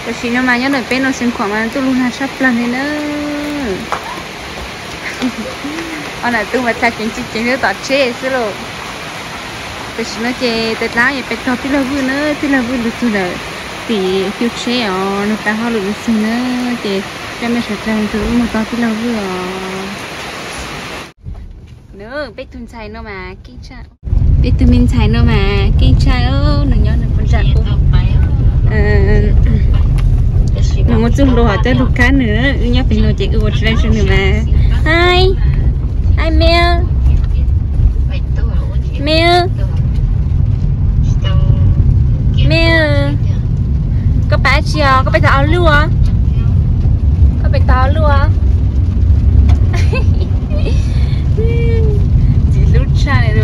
Tam sim no mas nyob ntawm peb no Xeev Khuam mas ntuj lug nag tshaj plaws li na. Ob nam tub mas txha ceev tsis ceev lub tom tsheb xwb lauj. Tam sim no ces tais tab yeej pem tog tij laug Vwj na, tij laug Vwj lug txug ntawm tim cuj tsheb os, nug tau hauj lwm lug txug na, ces coj mej sawv dlawg tug mus tog tij laug Vwj os. Peb tug ntxhais no mas keej tshaj, peb tug me ntxhais no mas keej tshaj, nws nyob nws puas ntsam ub. Nws muaj txuj hlua hov coj lug kab nws, wb nyob pem no ces wb ua tsis tau zoo nws mas. Hi, hi Mel, Mel, Mel, koj pab tsi os, koj pab tog au luj os, koj pab tog au luj os. Txiv hlub tshaj li,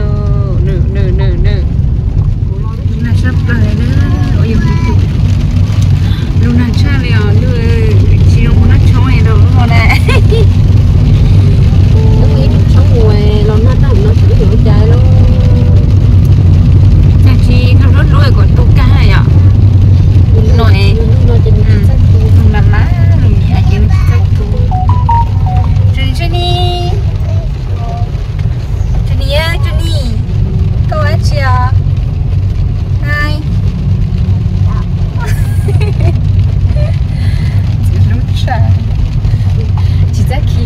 nws nws nws nws. Lub nag sab plaws li na, ua yog lub nag tshaj li os, lub tsis zoo ua noj tshoob li rau lub no na. Lub ib tshoob mus los nag tag no tsis yuav ua cas lauj. Tag tsis tau lub lub kom tu kag yom. No es, no ces nws txawj tu, nws mas mas nws niam ces nws tsis txawj tu. Tsis ni, tsis ni, tsis ni, koj ua dab tsi os? Hi. Txiv hlub tshaj. Tsis txawj khi,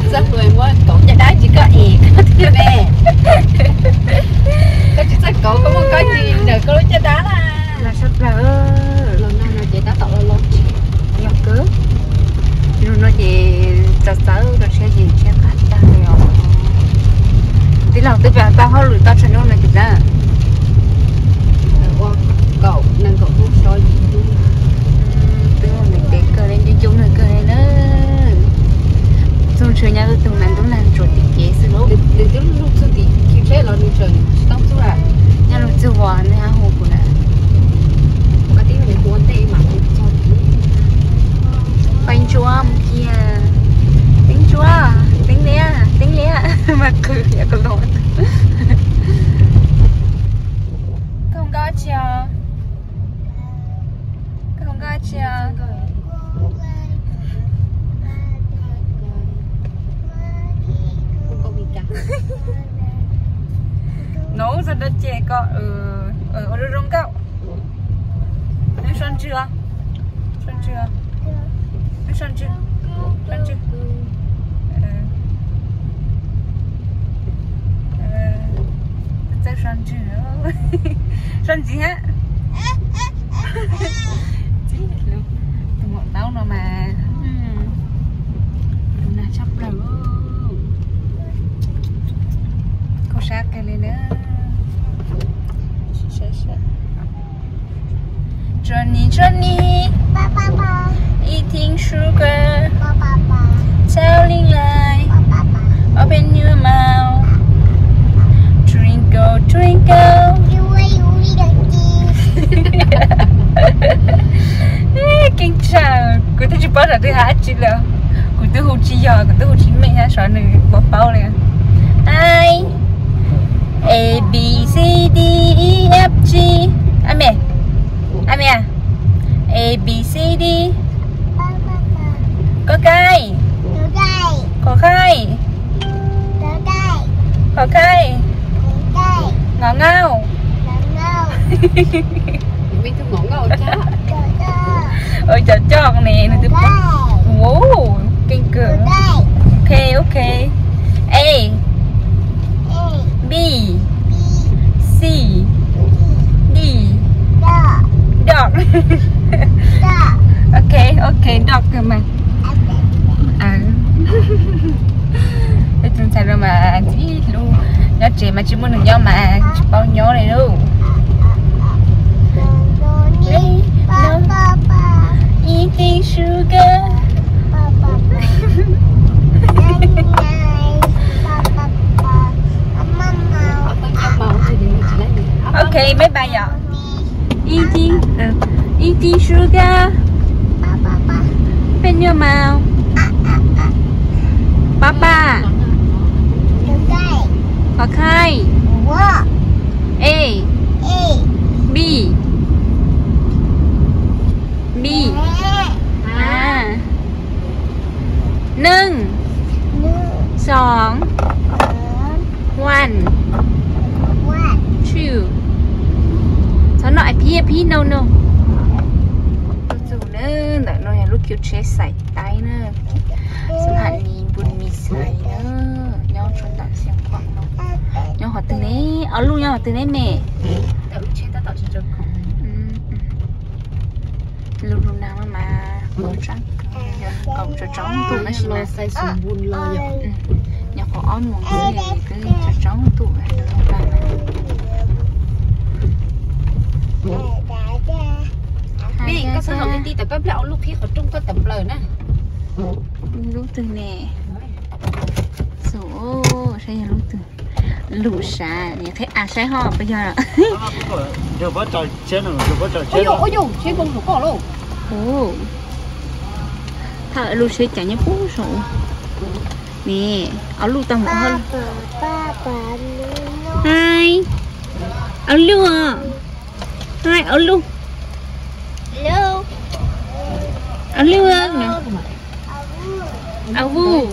txawj hu muab kaum caj dab tsis koj es koj thiaj me. Koj tsis txawj kaum koj muab koj tsis ntawm koj lub caj dab na. Los sab plaws, los no no ces tab tom los los tsis yog kawg. Lub no ces txawv txawv rau tsheb ces tsheb qab tag li os. Tij laug twb pem tau hauj lwm tau tshaj no no ces tab ua kaum nees nkaum hnub so yim hnub. Twb ua ntev ntev kawg li, nco nco nws kawg li na. Txog ntshe nyob ib tug nas ntub nag tsuas tim kev xwb lauj. Nws twb lug txug tim khiv tsheb los nws tseem tsis tau txug lawm. Nyob lug txug uas nws hu kuv na. Peb ntsuab mus kiag. Peb ntsuab, teeb liab, teeb liab mas qw yam ko los. Koj hu nkauj tsi os? Koj hu nkauj tsi os? Nov txog rau ces kom ua zoo zoo nkauj. Neb so ntswg, so ntswg, neb so ntswg, so ntswg. Txawj so ntswg, so ntxiv hab. Tus maum taub no mas lug nag tshaj plaws. Khuv sab kawg li na. Johnny, Johnny, eating sugar, telling lie, open your mouth, twinkle, twinkle. Keej tshaj, kuv twb tsis paub xyov twb hais dab tsi lawm. Kuv twb hu tsis yog, kuv twb hu tsis meej hab xyov nws puas paub li. I, A, B, C, D, E, F, G. A me, a me, A, B, C, D. Koj kaij, koj kaij, koj kaij, ngos nkauj. Cov coj ne, nws twb paub. Keej kawg. Ok, ok. A, B, C, D, dog. Ok, ok, dog kawg mas. Peb tus ntxhais no mas txiv hlub, nyob tsev mas tsis muaj nws nyob mas tsis paub nyob li lauj. Eating sugar. Ok, bye bye yom. Eating, eating sugar. Open your mouth. Papa. Koj kaij. A, B, B. Pib. Hnub. Soo. One. Two. Txhob no, I pee, I pee, no, no. Tus txug na, ntawm no yog lub kiv tsheb xais taib na. Xab ham ni npun mis xais na. Nyob tsuas ntawm Xeev Khuam no. Nyob qhov twg ne? Ob lub nyob qhov twg ne me? Lub lub nag mas kaum tsaus tsaus ntuj na, xais xus npun los yog nyuam qhuav ob moos xwb twb tsaus tsaus ntuj. Koj txhob hnav ti ti tas koj nplaj ob lub qhib qhov rooj koj tawm plaws na. Lub twg ne? Xus, saib yog lub twg. Lub sav, niam qheb a saib ho puas yog. Ua yus, tsheb npoo saum koj lauj. Thawj lub tsheb cas nyob puag saum. Nim, ob lub tau mus. Hai, ob lub os. Hai, ob lub. Ob lub. Au vuj.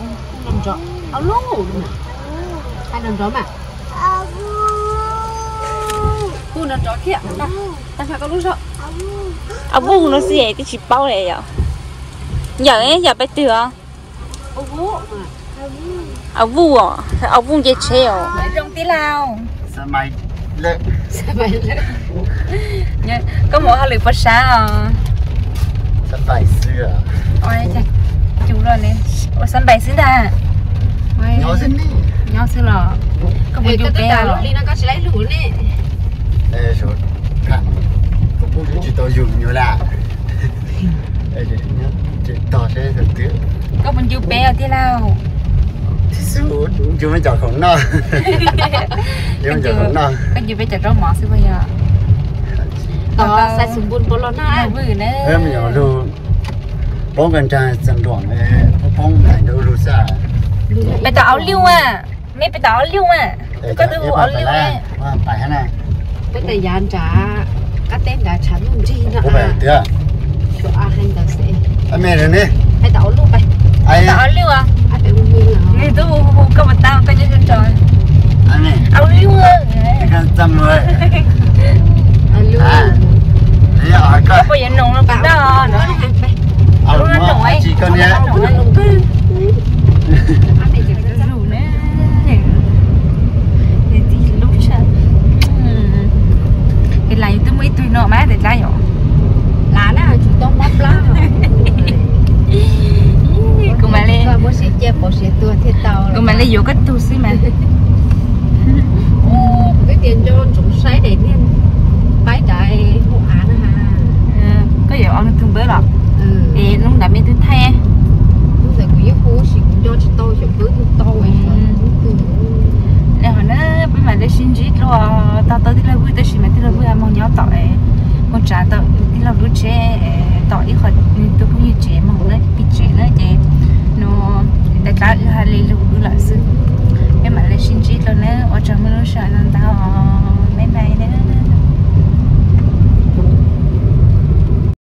Au vuj no xwb twb tsis paub li yom. Yawm, yawm peb twg os? Au vuj os, au vuj nce tsheb os. Zoo tij laug. Koj mus hauj lwm puas sab os? Ua cas cus los ne, ua xab npais xwb ntag. Nyob xwb los? Koj puas ncu peb os? Kuv kuj tsis tau yug nyuj lawm. Tog seb, koj puas ncu peb os tij laug? Ncu me cov khoom noj. Koj ncu peb cov zaub mov xwb puas yog? Tos xais xus npun pov los nag. Poob nkaus nraag txas nruam, poob poob nraag lug xwb. Peb tau ob lub a, mej peb tau ob lub a. Koj twb hu ob lub. Peb tas yav nrad, qab teb nrad tshav ntuj nrig no. Suav a hais ntawd xwb. Peb tau ob lub, peb tau ob lub. Nws twb hu hu koj puas tau, koj nyob nrog. Ob lub. Koj puas yuav noom los kuv noj no. Lub no noom, lub no noom. Lub tshaj. Es las yus twb muaj ib tug no mas tes dlaab yom. Las na tsis tau mob plab. Kuv mam li, kuv mam li yuav koj tug xwb mas. Twb tias nco ntsoov saib daim niag paib daim hauv av na ha. Koj yuav ua tug npawb los? Es hnub ntawd mej twb thaij. Hnub ntawd kuv yeej hu tab sis kuv nco tsis tau xyov npawb tug tau. Qhov no peb mam li sib ntsib dlua, tog tau tij laug Vwj tab sis mas tij laug Vwj moog nyob tom, moog tsav tau tij laug lub tsheb tom ib qho, tus phooj ywg tsev moog na, pig tsev na ces no, tas dlaab wb hais li lug wb lawm xwb. Peb mam li sib ntsib dlua na, ua tsaug mej lub sij hawm no ntau, bye bye na.